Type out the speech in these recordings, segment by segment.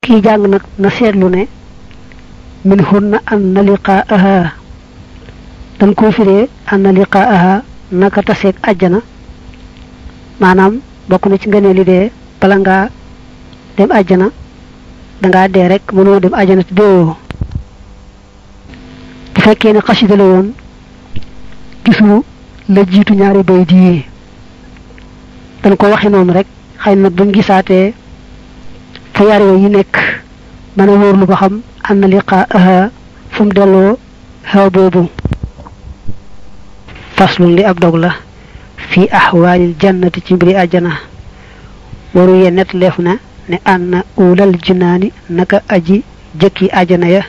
kii jàng nag na seetlu ne min hunna anna liqaaha dañ koo firee anna liqaaha naka taseeg àjjana maanaam bokk na ci ngëneel li dee bala ngaa dem àjjana dangaa dee rek mënoo dem àjjana te deewoo bu fekkee ne xasida la woon gisu la jiitu ñaari bay di dañ ko waxe noonu rek xëy na buñ gisaatee fa yaar yi nekk mën a wóorlu ba xam an na liqaaha fu mu delloo xew boobu faslun li ab dog la fi ahwaalil jannati ci mbiri àjjana waru ye net leef na ne anna ulal jinaani naka aji jëkki àjjana ya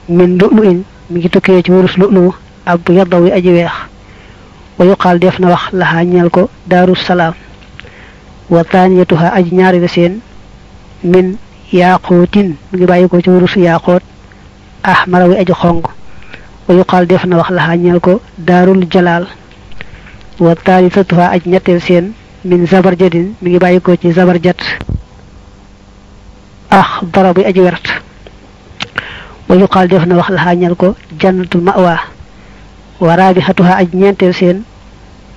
min lu'lu'in mi ngi tukkee ci wurus lu'lu ab yaddaw yi aji weex wa yuqaal def na wax laxaa ñeel ko daaru salaam wa taaniyatuha aji ñaari la seen min yaaquutin mi ngi bàyyi ko ci wurus yaaqoot ahmara wi aji xong wa yuqaal def na wax laxaa ñeel ko daarul jalaal wa taalisatuha aji ñetteel seen min zabarjadin mi ngi bàyyi ko ci zabarjat axdara bi aji wert wa yuqaal def na wax laxaa ñeel ko jannatul ma'wa wa raabixatuha aji ñeenteel seen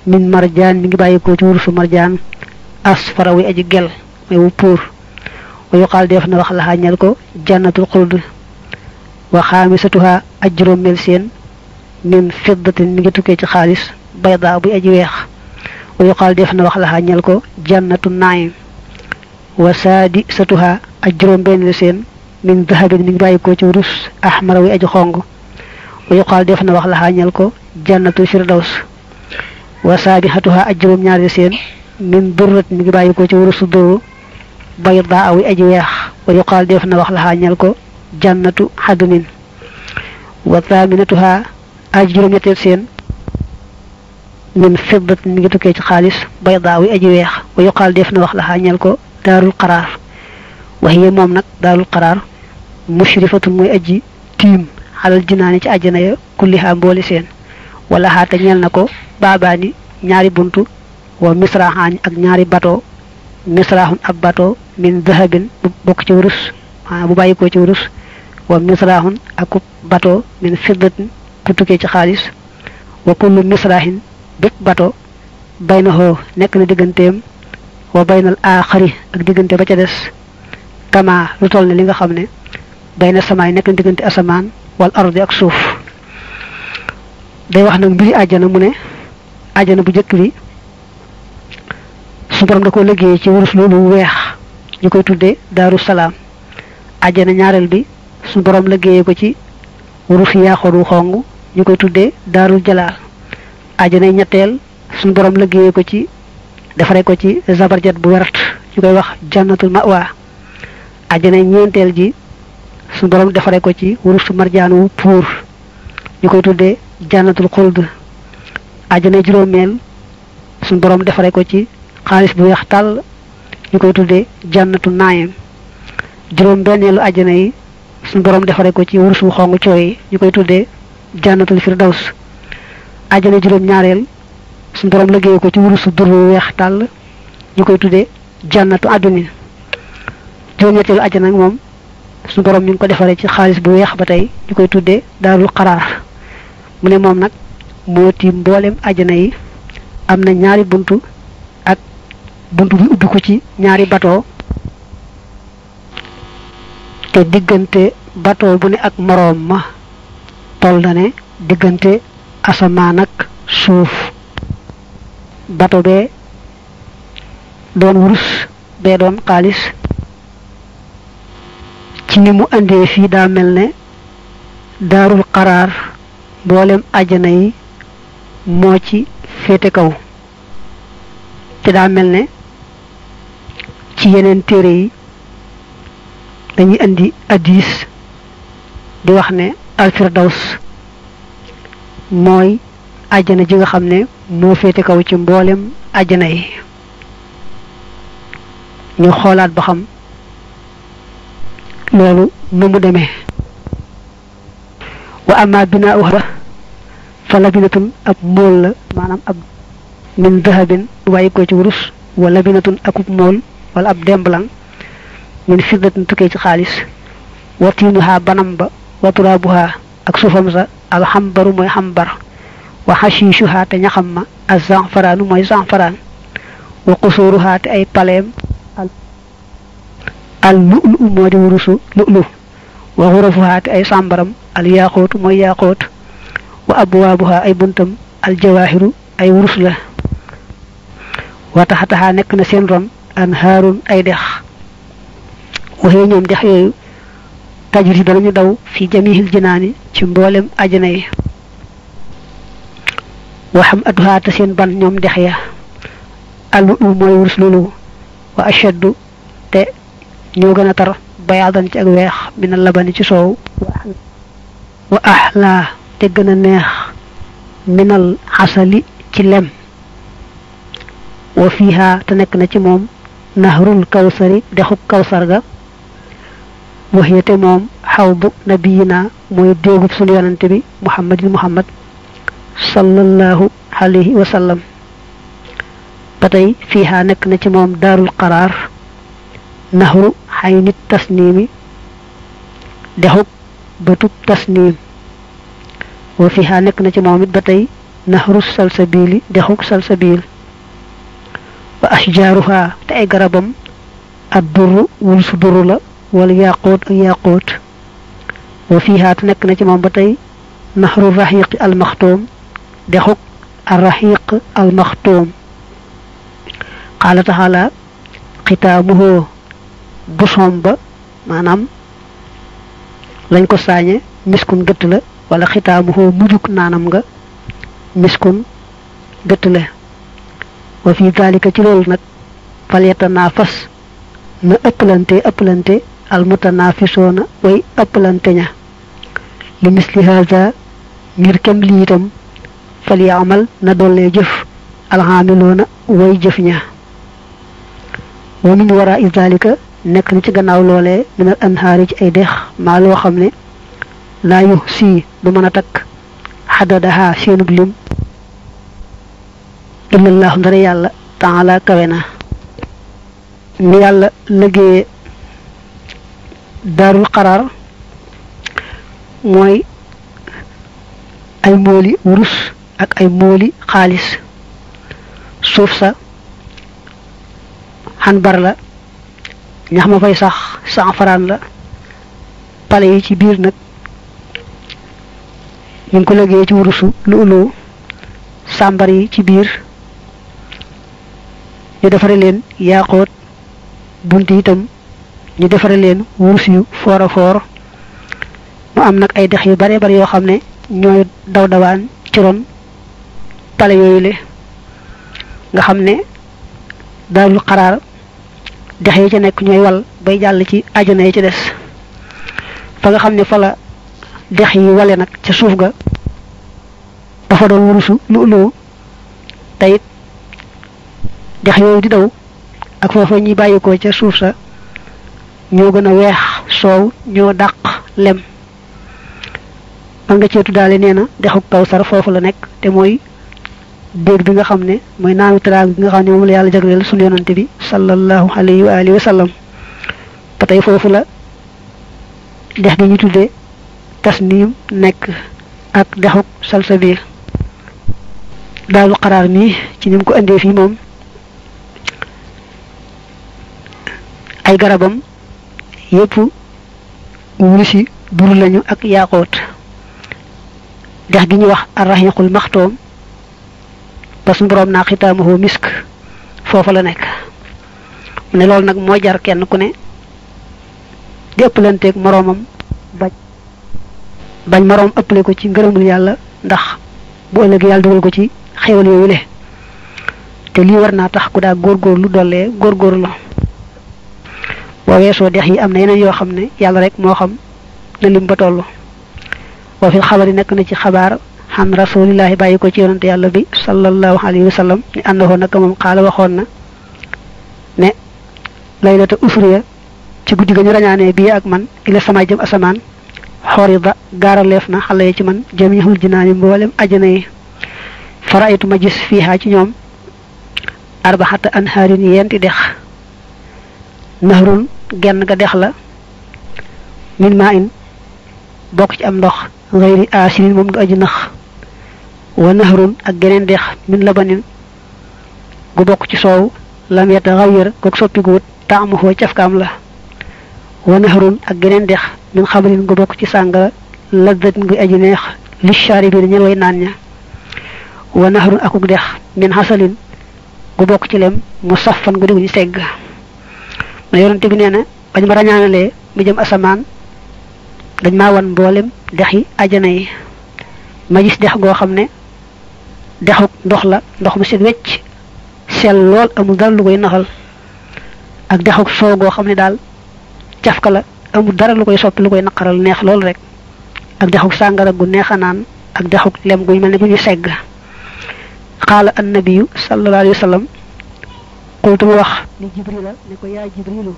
min marjaan mi ngi bàyyi ko ci wurusu marjaan asfara wi aji gel mooy wu puur wa yuqaal def na wax laxaa ñeel ko jannatul xuld wa xaamisatuha aj juróomeel seen min fiddatin mi ngi tukkee ci xaalis bayda bu aji weex wa yuqaal def na wax laxaa ñeel ko jannatu naim wa saadisatuha aj juróom benn seen min dahabin mi ngi bàyyi ko ci wurus ahmara wi aji xong wa yuqaal def na wax laxaa ñeel ko jannatu firdaws wa saabihatuha aj juróom ñaari seen min durrat mi ngi bàyyi ko ci wurus duru bayda wi aji weex wa yuqaal def na wax laxaa ñeel ko jannatu xadunin wa thaaminatuha aj juróom ñetteel seen min fiddat mi ngi tukkee ci xaalis bayda wi aji weex wa yuqaal def na wax laxaa ñeel ko daarul qaraar wa hiya moom nag daarul qaraar mushrifatun mooy aji tiim xalal jinaani ci àjjana ya kulliha mbooli seen wala xaata ñeel na ko baabaani ñaari buntu wa misraxaan ak ñaari bato misraxun ab bato min dahabin bu bokk ci wurus bu bàyyi ko ci wurus wa misraxun akub bato min fiddatin bu tukkee ci xaalis wa kullu misraxin bépp bato baynahu nekk na digganteem wa baynal aaxari ak diggante ba ca des kama lu toll ne li nga xam ne bayna samaay nekk na diggante asamaan wal ardi ak suuf day wax nag mbiri àjjana mu ne àjjana bu jëkk bi su borom da ko liggéey ci wurus loolu weex ñu koy tuddee daaru salaam àjjana ñaareel bi su borom liggéeyee ko ci wurus yaaxoru xong ñu koy tuddee daarul jalaal àjjana ñetteel suñu borom liggéeyee ko ci defaree ko ci zabarjat bu wert ñu koy wax jannatul ma'wa àjjana ñeenteel ji suñu borom defaree ko ci wurusu marjaan wu puur ñu koy tuddee jannatul xuld àjjana juróomeel suñu borom defaree ko ci xaalis bu weex tàll ñu koy tuddee jannatu naayim juróom benneelu àjjana yi suñu borom defaree ko ci wurus wu xong cooy ñu koy tuddee jannatul firdaws àjjana juróom ñaareel suñu borom liggéey ko ci wurusu dur wu weex tàll ñu koy tuddee jannatu adunin juróom ñetteelu àjjana nag moom suñu borom ñu ngi ko defaree ci xaalis bu weex ba tey ñu koy tuddee daarul qaraar mu ne moom nag moo tiim mboolem àjjana yi am na ñaari buntu ak buntu bi ubbi ko ci ñaari bateau te diggante bateau bu ne ak moroom ma toll na ne diggante asamaan ak suuf bateau bee doon wurus bee doon xaalis ci ni mu andee fii daa mel ne daarul qaraar mboolem àjjana yi moo ci féete kaw te daa mel ne ci yeneen téere yi dañuy andi hadiis di wax ne alfirdaws mooy àjjana ji nga xam ne moo féete kaw ci mboolem àjjana yi ñu xoolaat ba xam loolu nu mu demee wa amma binaa'uha fa labinatun ab mool la maanaam ab min dahabin bu bàyyi ko ci wurus wa labinatun akub mool wala ab demblang min fiddatin tukkee ci xaalis wa tiinuha banam ba wa turaabuha ak suufam sa alxambaru mooy xambar wa xashiishuha te ñaxam ma azanfaraanu mooy zanfaraan wa qusuuruha te ay paleem al lu'lu moo di wurusu lu'lu wa xurafuha te ay sàmbaram al yaaxootu mooy yaaxoot wa abwaabuha ay buntam al jawaahiru ay wurus la wa taxataxaa nekk na seen ron anhaarun ay dex waxee ñoom dex yooyu tajri danañu daw fi jamihil jinaani ci mboolem ajana yi waxam atuhaa te seen ban ñoom dex ya allu'lu mooy wurus lulu wa ashaddu te ñoo gën a tar bayaadan ci ak weex min labani ci soow wa ahlaa te gën a neex minal xasali ci lem wa fiiha te nekk na ci moom nahrul kawsari dexub kawsar ga waxiyate moom xawdu nabiyina mooy déegub sunu yonante bi muhammad sallallahu alayhi wa sallam ba tey fiiha nekk na ci moom daarul qaraar nahru xaynit tasniimi dexub bëtub tasniim wa fiiha nekk na ci moom it ba tey nahru salsabiili dexub salsabiil wa ashjaaruha te ay garabam ad durru wul su durru la wala yaqut ak yaqut wa fiha nekk na ci moom ba tey nahru rahiq al maxtuum dexuk ar rahiq al maxtuum qaala taala xitaamuhu busoom ba maanaam lañ ko saañe miskun gëtt la wala xitaamuhu mujug naanam nga miskun gëtt la wa fi dalika ci loolu nag falyatanafas na ëppalante almutanafisoona way ëppalante ña li misli hada ngir kem li itam fal yaamal na dollee jëf alxaamiloona way jëf ña wa min wara dalika nekk na ci gannaaw loolee minal anhaari ci ay dex maa loo xam ne laa yu sii du mën a takk xadadaha seenub lim illallahu ndara yàlla taala kawe na ni yàlla liggéeye daarul qaraar mooy ay mooli wurus ak ay mooli xaalis suuf sa xanbar la ñax ma fay sax sanfaraan la pale yi ci biir nag ñu ngi ko liggéeye ci wurusu lu'lu sàmbar yi ci biir ñu defare leen yaaqoot bunt itam ñu defare leen wurus yu foora foor mu am nag ay dex yu bare bare yoo xam ne ñooy daw dawaan ci ron pale yooyu le nga xam ne daarul qaraar dex yi ca nekk ñooy wal bay jàll ci ajana yi ci des fa nga xam ne fa la dex yi wale nag ca suuf ga dafa doon wurusu lu'lu tayit dex yooyu di daw ak foofa ñuy bàyyikoo ca suuf sa ñoo gën a weex soow ñoo dàq lem man nga ceetu daale nee na dexuk kawsar foofu la nekk te mooy déeg bi nga xam ne mooy naanu teraanga bi nga xam ne moom la yàlla jagleel sunu yonante bi sallallahu alayhi wa alihi wa sallam ba tey foofu la dex gi ñu tuddee tasniim nekk ak dexuk salsabil daalu qaraar mi ci ni mu ko indee fii moom ay garabam yépp wurisi buru lañu ak yaaqoot dex gi ñu wax arrahiqul maxtoom ba suñu borom naa xitaamuhu misk foofa la nekk mu ne loolu nag moo jar kenn ku ne di ëppalanteeg moroomam bañ moroom ëppale ko ci ngërëmul yàlla ndax bu ëllëg yàlla dugal ko ci xéewal yooyu le te lii war naa tax ku daa góorgóorlu dollee góorgóorlu boo weesoo dex yi am na yeneen yoo xam ne yàlla rek moo xam na lim ba toll wa fil xabari nekk na ci xabaar xan rasulillahi bàyyi ko ci yonante yàlla bi sallallahu alayhi wa sallam ni àndaxoo naka moom xaala waxoon na ne laylata usriya ci guddi ga ñu rañaanee bii ak man ila sama jëm asamaan xorida gaaraleef na xale yi ci man jamihul jinaani mboolem ajana yi faraitu ma gis fiihaa ci ñoom arbaxata anhaarin yenti dex nahrun genn ga dex la min ma in bokk ci am ndox ghayri asirin moom du aji nax wa nahrun ak geneen dex min labanin gu bokk ci soow lam yataghayyar ko soppiku ta'amuhu cafkaam la wa nahrun ak geneen dex min xamrin gu bokk ci sàngara laddatin gu aji neex li sharibin ñal way naan ña wa nahrun akuk dex min hasalin gu bokk ci lem mu safan gu diggu segg na yonante bi neena bañ ma rañaanalee mu jëm asamaan dañ ma wan mboolem dex yi ajana yi ma gis dex goo xam ne dexuk ndox la ndox mu set wecc sel lool amul dara lu koy naxal ak dexuk soo goo xam ne daal cafka la amul dara lu koy soppi lu koy naqaral neex lool rek ak dexuk sàngara gu neexa naan ak dexuk lem gu mel ne bu ñu segg qaala annabiyu sallallahu alayhi wa sallam qultu mu wax li jibrila ne ko yaa jibrilu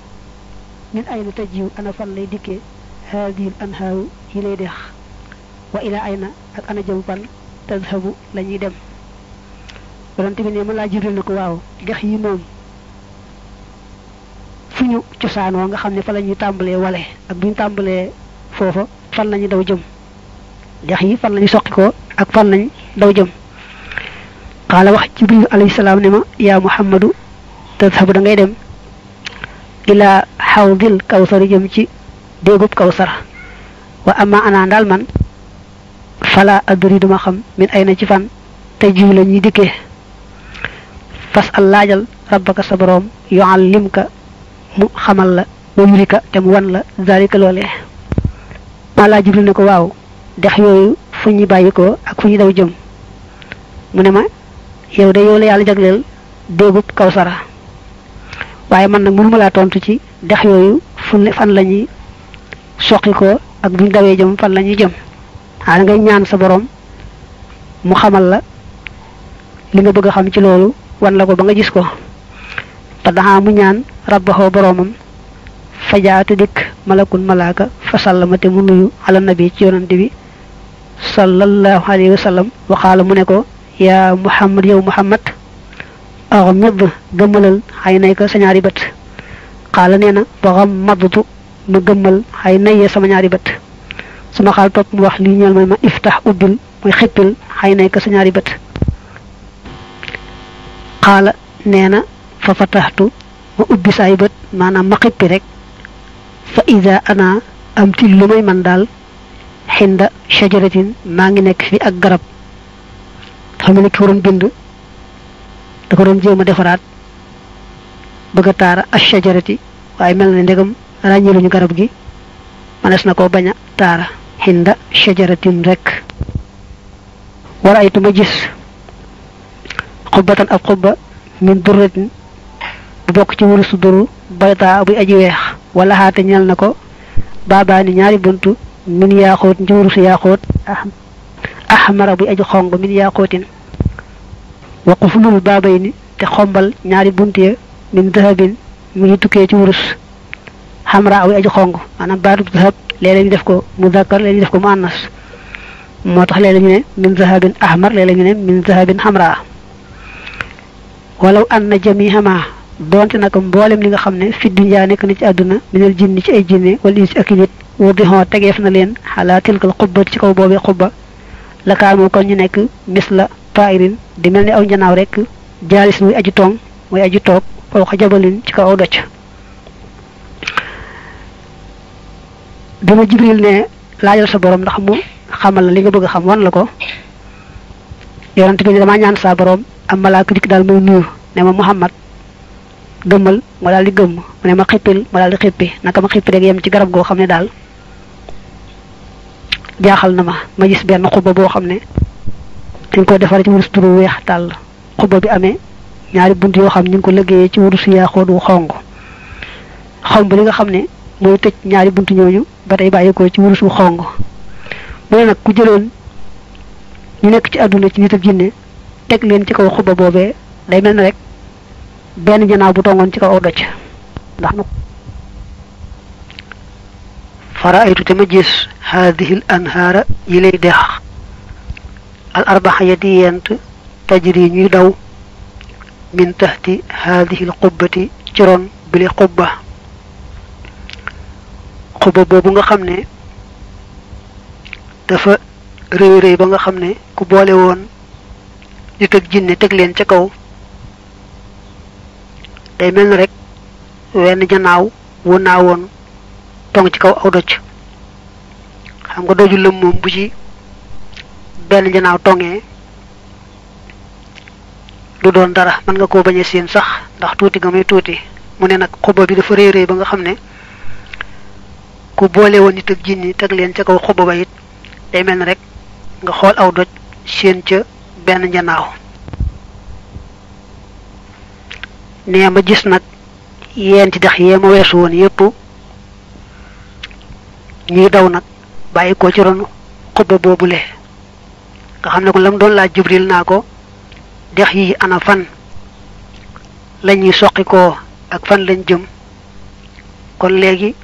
min ayna tajiw ana fan lay dikkee haadihi al anhaaru yi lay dex wa ila ayna ak ana jëm fan tadhabu la ñuy dem yonent bi ne ma laa jibril ne ko waaw dex yi moom fu ñu cosaanoo nga xam ne fa la ñuy tàmbalee wale ak bu ñu tàmbalee foofa fan la ñuy daw jëm dex yi fan la ñuy soqi ko ak fan lañ daw jëm qaala wax jibril alayhi salaam ne ma yaa muhammadu tadhabu da ngay dem ila xawdil kawsari jëm ci déegub kawsar wa ama ana daal man fala adri duma xam min ay na ci fan te jiw la ñuy dikkee fas al laajal rabbaka sa boroom yuallimka mu xamal la wa yurika te mu wan la zalika loolee ma laa jibril ne ko waaw dex yooyu fu ñu bàyyi ko ak fu ñu daw jëm mu ne ma yow de yow la yàlla jagleel déegub kawsara waaye man nag mënuma laa tontu ci dex yooyu fu ne fan la ñuy soqi ko ak buñ dawee jëm fan la ñuy jëm da ngay ñaan sa borom mu xamal la li nga bëgg a xam ci loolu wan la ko ba nga gis ko te daxa mu ñaan rabbahu boromam fajaatu dikk malakun malaaka fa sallamate mu nuyu ala nabi ci yonante bi sallallahu alayhi wa sallam waxaala mu ne ko yaa muhammad yow muhammad axmid gëmmalal xay nay ko sa ñaari bët xaala nee na ba xam maddu ma gëmmal xay naye sama ñaari bët sama xaal topp mu wax lii ñeel mooy ma iftax ubbil mooy xippil xay nay ko sa ñaari bët xaala nee na fa fataxtu ma ubbi saay bët maanaam ma xippi rek fa ida ana am til lu may man daal xinda shajaratin maa ngi nekk fi ak garab xam ne ki waroon bind da ko doon jéem a defaraat bëgg a taara ash-shajarati waaye mel na ndegam ràññeeluñu garab gi manes na ko bañ a taara xinda shajaratin rek war aytu ma gis xubbatan ab xubba min durratin bu bokk ci wurusu duru bayta buy aji weex wala xaate ñel na ko baabaani ñaari buntu min yaaxoot ci wurusu yaaxoot ahmara buy aji xong min yaaxootin wa quflul baabayni te xombal ñaari bunt ya min dahabin mu ngi tukkee ci wurus xamra buy aji xong maanaam baatub dahab léeg-léeg ñu def ko muzakkar léeg-léeg ñu def ko muannas moo tax léeg-léeg ñu ne min dahabin ahmar léeg-léeg ñu ne min dahabin xamra walaw anna jamihama donte nag mboolem li nga xam ne fi dunya nekk na ci àdduna minal jinni ci ay jinne wala insi ak nit wudihon tegeef na leen xalaa tilkal xubbat ci kaw boobee xubba la kaanu kon ñu nekk misla tairin di mel ni aw njanaaw rek jaalis muy aji tong muy aji toog fawqa jabalin ci kaw aw doj dama jibril ne laajal sa borom ndax mu xamal la li nga bëgg a xam wan la ko yonent bi ne dama ñaan sa borom am malaaka dik daal muy nuyu ne ma muhammad gëmmal ma daal di gëmm mu ne ma xippil ma daal di xippi naka ma xippi rek yem ci garab goo xam ne daal jaaxal na ma gis benn xubba boo xam ne dañ ko defar ci wurus turu weex tàll xubba bi amee ñaari bunt yoo xam ñu ngi ko liggéeyee ci wurus yaaxoot wu xong xomb li nga xam ne mooy tëj ñaari bunt ñooñu ba tey bàyyi ko ci wurus wu xong mu ne nag ku jëloon ñu nekk ci àdduna ci nit ak jinne teg leen ci kaw xubba boobee day mel ne rek benn janaaw bu tongoon ci kaw aw doj ndax nag faraaytu te ma gis haadihi l anhaara yi lay dex al arbaxa ya di yent tajri ñuy daw min taxti haadihi l xubbati ci ron bili xubba xuba boobu nga xam ne dafa rëy rëy ba nga xam ne ku boole woon nit ak jinne teg leen ca kaw day mel ni rek wenn janaaw wu naawoon tong ci kaw aw doj xam nga doju lëm moom bu ci benn janaaw tongee du doon dara mën nga koo bañ a seen sax ndax tuuti nga may tuuti mu ne nag xuba bi dafa rëy rëy ba nga xam ne ku boole woon nit ak jinni teg leen ca kaw xuba ba it day mel ni rek nga xool aw doj seen ca benn janaaw nee ma gis nag yenti dex yee ma weesu woon yépp ñuy daw nag bàyyi ko ci ron xuba boobule nga xam ne ko lam doon laaj Jibril naa ko dex yi ana fan lañuy soqi ko ak fan lañ jëm kon léegi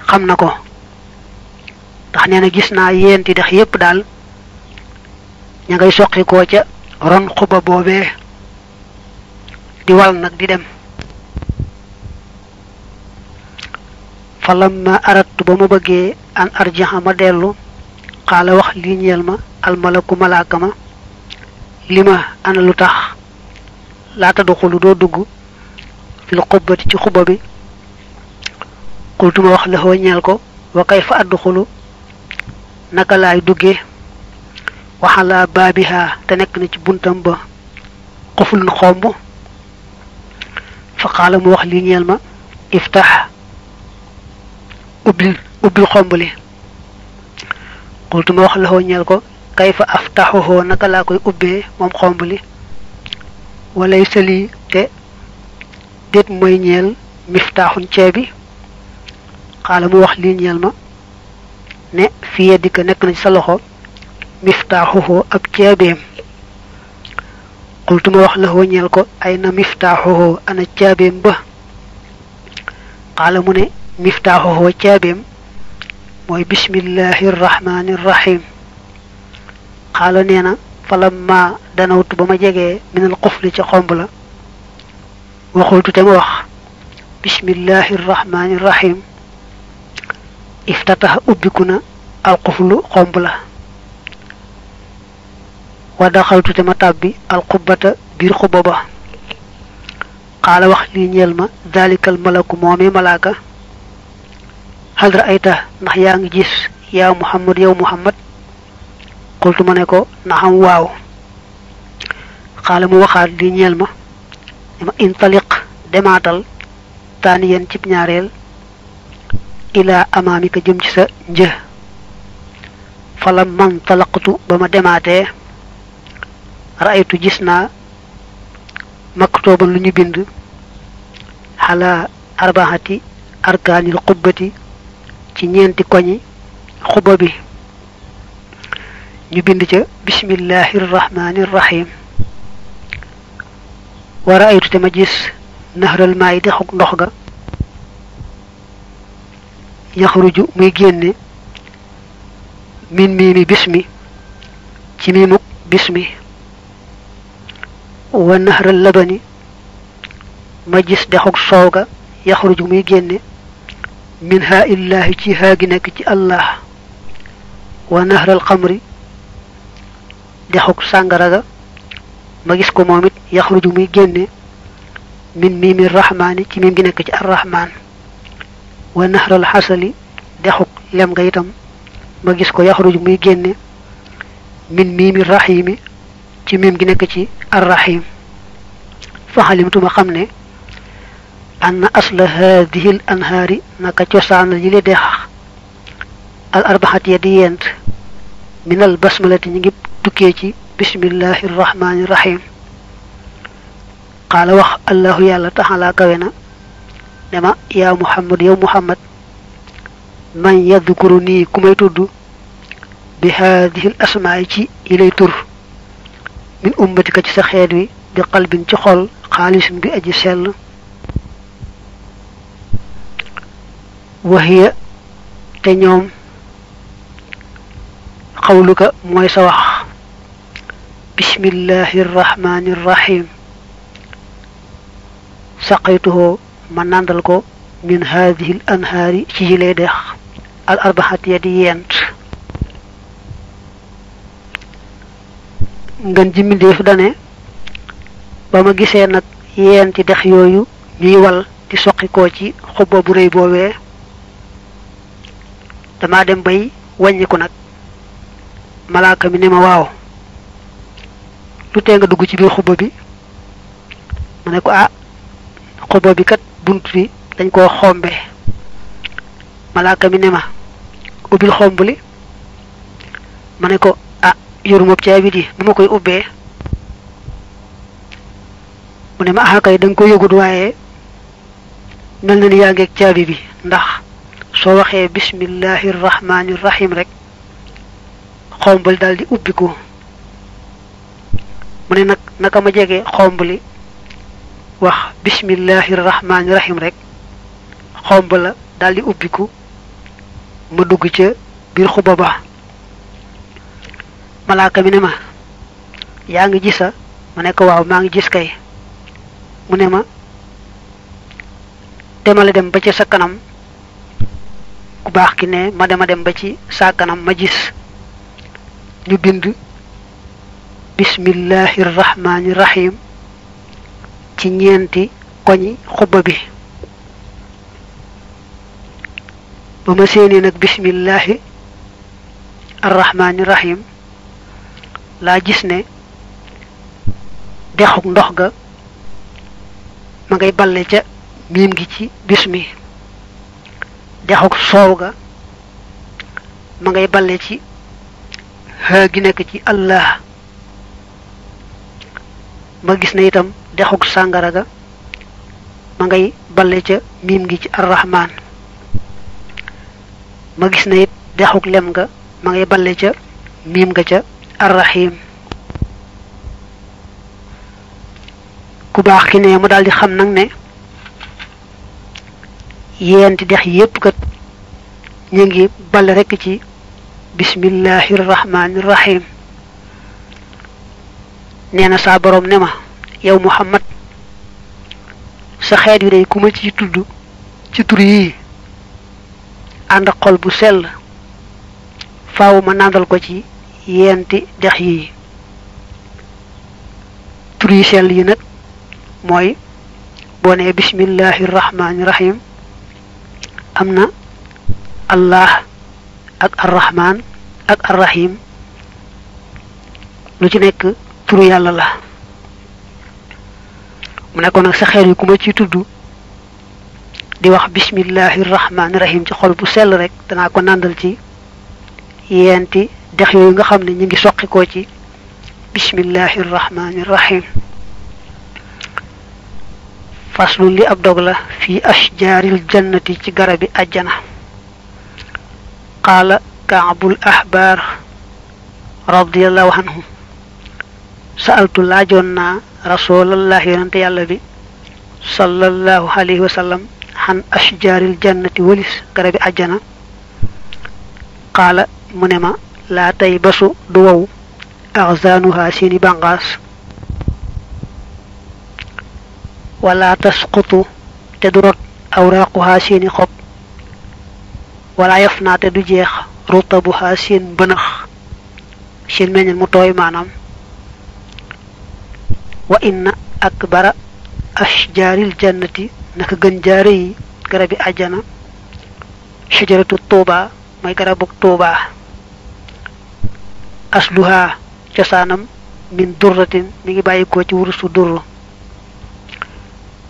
xam na ko ndax nee na gis naa yenti dex yépp daal ña ngay soqi ko ca ron xuba boobee di wal nag di dem falamma aradtu ba ma bëggee an arjaxa ma dellu xaala wax lii ñeel ma almalaku malaaka ma li ma ana lu tax laata duxulu doo dugg fil xubbati ci xuba bi xultu ma wax la xoo ñeel ko wa kayfa adduxulu naka laay duggee waxalaa baabiha te nekk na ci buntam ba xufulun xomb fa qaala mu wax lii ñeel ma iftax ubbil xomb li xultu ma wax la xoo ñeel ko kayfa aftaxuhu naka laa koy ubbee moom xomb li walay sali te déet mooy ñeel miftaaxun ceebi xaala mu wax lii ñeel ma ne fi yadika nekk na ci sa loxo miftaaxuhu ab ceebeem xultu ma wax la xoo ñeel ko ay na miftaaxuhu ana ceebeem ba xaala mu ne miftaaxuhu ceebeem mooy bismillahi irrahmani irrahim xaala nee na falamma danawtu ba ma jegee minal xufli ca xomb la waxultu te ma wax bismillahi irrahmani irrahim iftataha ubbiku na alxuflu xomb la wa daxaltu te ma tàbbi alxubbata biir xubba ba xaala wax lii ñeel ma dalikal malaku moomee malaaka hal ra'ayta ndax yaa ngi gis yaa muhammad yow muhammad xultu ma ne ko naxam waaw xaala mu waxaat lii ñeel ma dama intaliq demaatal taaniyen cib ñaareel ilaa amaamika jëm ci sa një falam man talaqtu ba ma demaatee ra'aytu gis naa maktooban lu ñu bind xalaa arbaxati arkaanil xubbati ci ñeenti koñi xuba bi ñu bind ca bismillahi irrahmani irrahim wa ra'aytu te ma gis nahral maayi dexuk ndox ga yaxruju muy génne min miimi bismi ci miimuk bismi wa nahral labani ma gis dexuk soow ga yaxruju muy génne min haa illahi ci haa gi nekk ci allah wa nahral xamri dexuk sàngara ga ma gis ko moom it yaxruju muy génne min miimi rahmaani ci miim gi nekk ci arrahman wa nahral xasali dexuk lem nga itam ma gis ko yaxruju muy génne min miimi rahimi ci miim gi nekk ci arrahim fa xalimtu ma xam ne anna asla haadihi al anhaari naka cosaanal yi li dex al arbaxat ya di yent min al basmalati ñi ngi tukkee ci bismillahi irrahmani irrahim qaala wax allahu yàlla taxalaa kawe na ne ma yaa muhammad yow muhammad man yadkuru nii ku may tudd bi haadihi l asmaa ci yi lay tur min ummatika ci sa xeet wi bi qalbin ci xol xaalisin bi aji sell wahiya te ñoom xawluka mooy sa wax bismillahi irrahmani irrahim saqaytuhoo ma nàndal ko min haadihi l anhaari ci yi lay dex al arbaxati ya di yent ngeen ji mbindeef dane ba ma gisee nag yenti dex yooyu ñuy wal di soqikoo ci xubba bu rëy boobee dama dem bay wàññiku nag malaaka mi ne ma waaw lu tee nga dugg ci biir xubba bi mu ne ko xubba bi kat bunt bi dañ koo xombe malaaka mi ne ma ubbil xomb li ma ne ko yoruma caabi di nu ma koy ubbee mu ne ma kay da nga ko yëgut waaye mel na ni yaa ngeeg caabi bi ndax soo waxee bismillahi rahmaani rahim rek xombali daal di ubbiku mu ne nag naka ma jege xombali wax bismillahi rahmaani rahim rek xombala daal di ubbiku ma dugg ca biir xuba ba malaaka mi ne ma yaa ngi gisa ma ne ko waaw maa ngi gis kay mu ne ma demale dem ba ci sa kanam ku baax ki ne ma dem ba ci sa kanam ma gis ñu bind bismillahi rahmaani rahim ci ñeenti koñi xubba bi ba ma séenee nag bismillahi arrahmaani rahim laa gis ne dexuk ndox ga ma ngay balle ca miim gi ci bismi dexuk soow ga ma ngay balle ci haa gi nekk ci allah ma gis ne itam dexuk sàngara ga ma ngay balle ca miim gi ci arrahman ma gis ne it dexuk lem ga ma ngay balle ca miim ga ca arrahim ku baax ki ne mu daldi xam nag ne yenti dex yépp kat ñu ngi ball rekk ci bismillahi rahmaani rahim nee na saa boroom ne ma yow Muhammad sa xeet wi day ku ma ci tudd ci tur yi ànd ak xol bu sell faaw ma nàndal ko ci yenti dex yi tur yi sell yi nag mooy boo nee bismillahi rahmaani rahim am na allah ak arrahman ak arrahim lu ci nekk turu yàlla la mu nekkoon nag sa xeer yi ku ma ci tudd di wax bismillahi rahmaani rahim ci xol bu sell rek danaa ko nàndal ci yenti dex yooyu nga xam ne ñu ngi soqikoo ci bismillahi rahmaani rahim faslu li ab dog la fi ashjaaril jannati ci garabi ajjana qaala kaabul ahbaar radiyallahu anhu sa'altu laajoon naa rasulallah yonante yàlla bi sallallahu alayhi wa sallam xan ashjaaril jannati walis garabi ajjana qaala mu ne ma laa tay basu du wow axzaanuha seeni bànqaas wala tasqutu te du rot awraaquha seeni xob wala yaf naa te du jeex rutabuha seen bënax seen meññal mu tooy maanaam wa inna akbara ashjaaril jannati naka gën jaare yi garabi ajjana shajaratu tuuba mooy garabug tuuba asluha cosaanam min durratin mi ngi bàyyikoo ci wurusu durru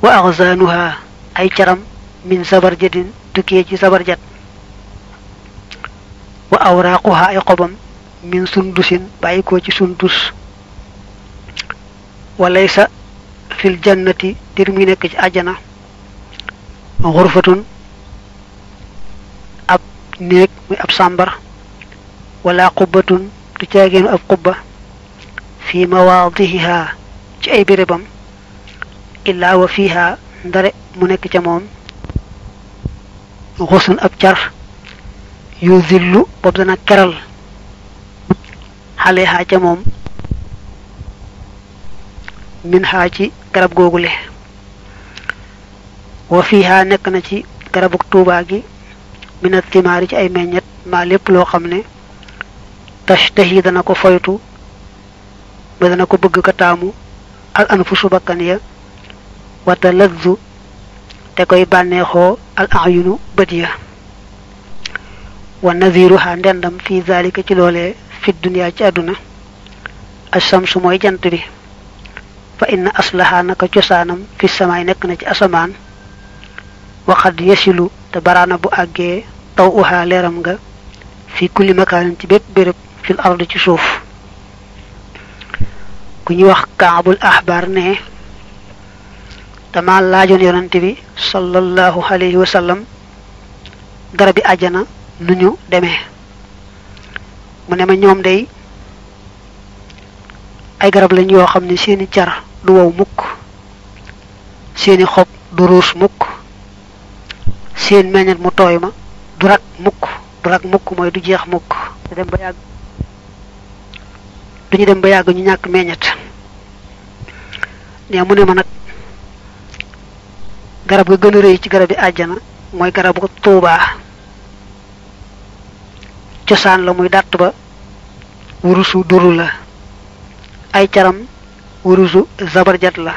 wa axzaanuha ay caram min sabarjadin tukkee ci sabarjat wa awraaquha ay xobam min sundusin bàyyikoo ci sundus walaysa fil jannati dir muy nekk ci àjjana xurfatun ab néeg muy ab sàmbar wala qubbatun du caageenu ab qubba fi mawaadihiha ci ay bérébam illaa wa fiiha ndare mu nekk ca moom xusun ab car yu zillu boobu dana keral xaleha ca moom min ha ci garab googule wa fiiha nekk na ci garabuk tuubaa gi minat timaari ci ay meññet maa lépp loo xam ne tashtahi dana ko foytu ba dana ko bëgg ka taamu al anfusu bakkan ya wata lazzu te koy bànneexoo al ayunu bët ya wa naziruha ndendam fi zalika ci loolee fi dunya ci àdduna ash-shamsu mooy jant bi fa inna aslaha naka cosaanam fi samaay nekk na ci asamaan waxad yasilu te baraana bu àggee taw uha leeram nga fi kulli makaanin ci bépp béréb fil ard ci suuf ku ñuy wax kaabul ahbar ne dama laajoon yonante bi sallallahu alayhi wa sallam garabi àjjana nu ñu demee mu ne ma ñoom day ay garab lañ yoo xam ne seeni car du wow mukk seeni xob du ruus mukk seen meññet mu tooy ma du rak mukk mooy du jeex mukk duñu dem ba yàgg ñu ñàkk meññet ne mu ne ma nag garab ga gën a rëy ci garab yi àjjana mooy garabu tuubaa cosaan la muy dàtt ba wurusu duru la ay caram wurusu zabarjat la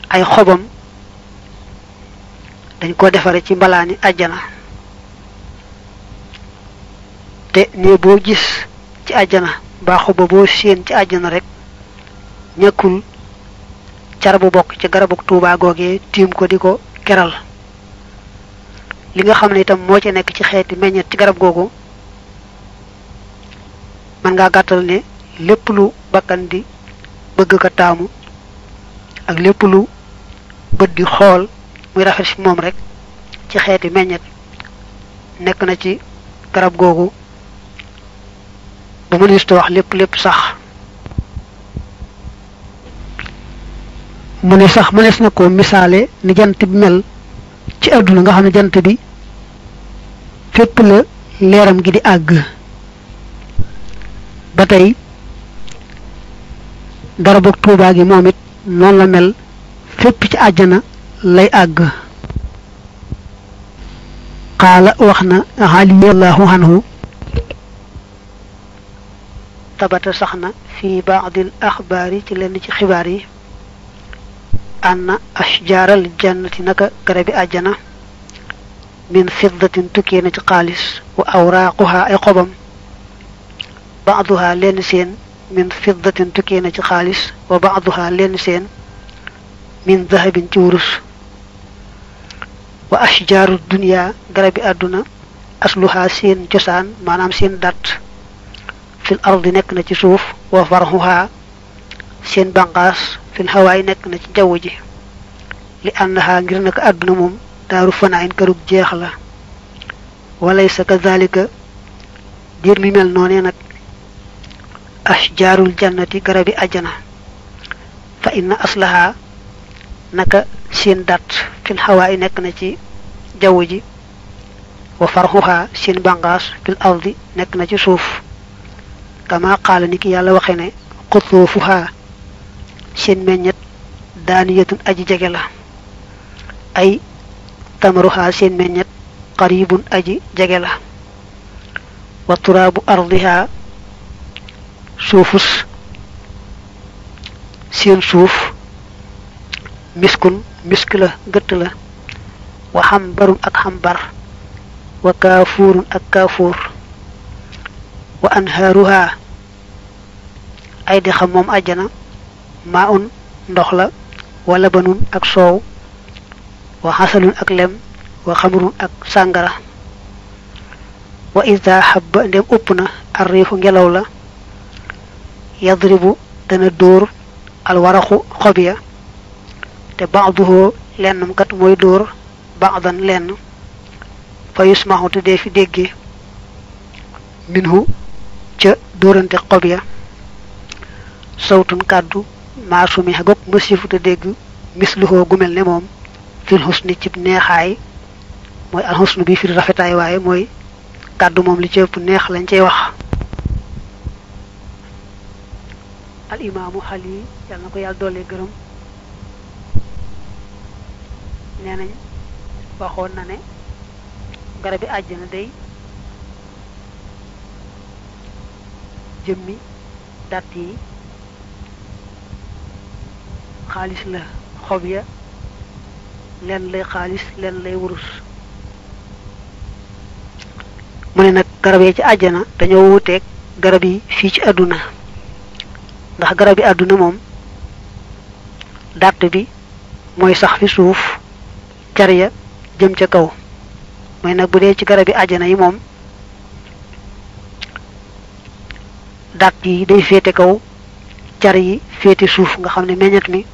ay xobam dañ ko defare ci mbalaani àjjana te ne boo gis ci àjjana mbaa xoba boo séen ci àjjana rek ñàkkul car bu bokk ci garabu tuubaa googee tiim ko di ko keral li nga xam ne itam moo ci nekk ci xeeti meññet ci garab googu man ngaa gàttal ne lépp lu bakkan di bëgg ka taamu ak lépp lu bët di xool muy rafet ci moom rek ci xeeti meññet nekk na ci garab googu ba mënees wax lépp sax mu ne sax mënees na ko misaale ni jant bi mel ci àdduna nga xam ne jant bi fépp la leeram gi di àgg ba tey garabu tuubaa gi moom it noonu la mel fépp ci àjjana lay àgg qaala wax na aliyallahu anhu tabata sax na fi baadil axbaari ci lenn ci xibaar yi anna ashjaaral jannati naka garabi àjjana min fiddatin tukkee na ci xaalis wa awraaquha ay xobam baaduha lenn seen min fiddatin tukkee na ci xaalis wa baaduha lenn seen min dahabin ci wurus wa ashjaaru dunya garabi àdduna asluha seen cosaan maanaam seen dat fil ardi nekk na ci suuf wa farhuha seen banqaas fil hawaay nekk na ci jaww ji li annaha ngir naka àdduna moom daaru fanaayin kërug jeex la walaysa kadhalika diir mi mel noonee nag ashjaarul jannati garabi àjjana fa inna aslaha naka seen dat fil hawaay nekk na ci jaww ji wa farhuha seen banqaas fil ardi nekk na ci suuf kama qaala ni ki yàlla waxe ne xutuufuha seen meññet daaniyatun aji jege la ay tamaruha seen meññet qaribun aji jege la wa turaabu ardiha suufus seen suuf miskun misk la gëtt la wa xambarun ak xambar wa kaafuurun ak kaafuur wa anhaaruha ay di xam moom àjjana maa un ndox la wa labanun ak soow wa xasalun ak lem wa xamrun ak sàngara wa ida xabba ndem upp na arriixu ngelaw la yadribu dana dóor alwaraxu xob ya te baaduhoo lennam kat mooy dóor baadan lenn fa yusmaxu te dee fi dégge minhu ca dóorante xob ya sawtun kàddu maasumi gog mësifu te dégg misluhoo gu mel ne moom fil xusni cib neexaay mooy alxusnu bi firi rafetaay waaye mooy kàddu moom li ci ëpp neex lañ cey wax al imaamu xali yàlla na ko yàlla doole gërëm nee nañ waxoon na ne garabi àjjana day jëmmi dat yi xaalis la xob ya len lay xaalis len lay wurus mu ne nag garab yi ci àjjana dañoo wuuteeg garab yi fii ci àdduna ndax garab yi àdduna moom dàtt bi mooy sax fi suuf car ya jëm ca kaw mooy nag bu dee ci garab yi àjjana yi moom dàtt yi day féete kaw car yi féete suuf nga xam ne meññet mi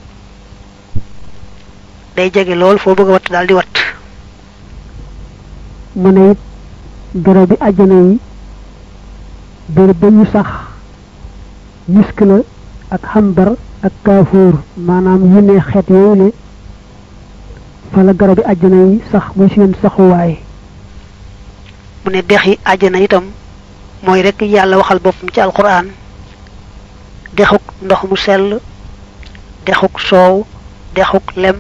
day jege lool foo bëgg a watt daal di watt mu ne it garab yi àjjana yi bërëb ba ñu sax misk la ak xambar ak kaafuur maanaam yu ne xeet yooyu le fa la garab yi àjjana yi sax muy seen saxuwaay mu ne dex yi àjjana itam mooy rekk yàlla waxal boppam ci alquran dexuk ndox mu sell dexuk soow dexuk lem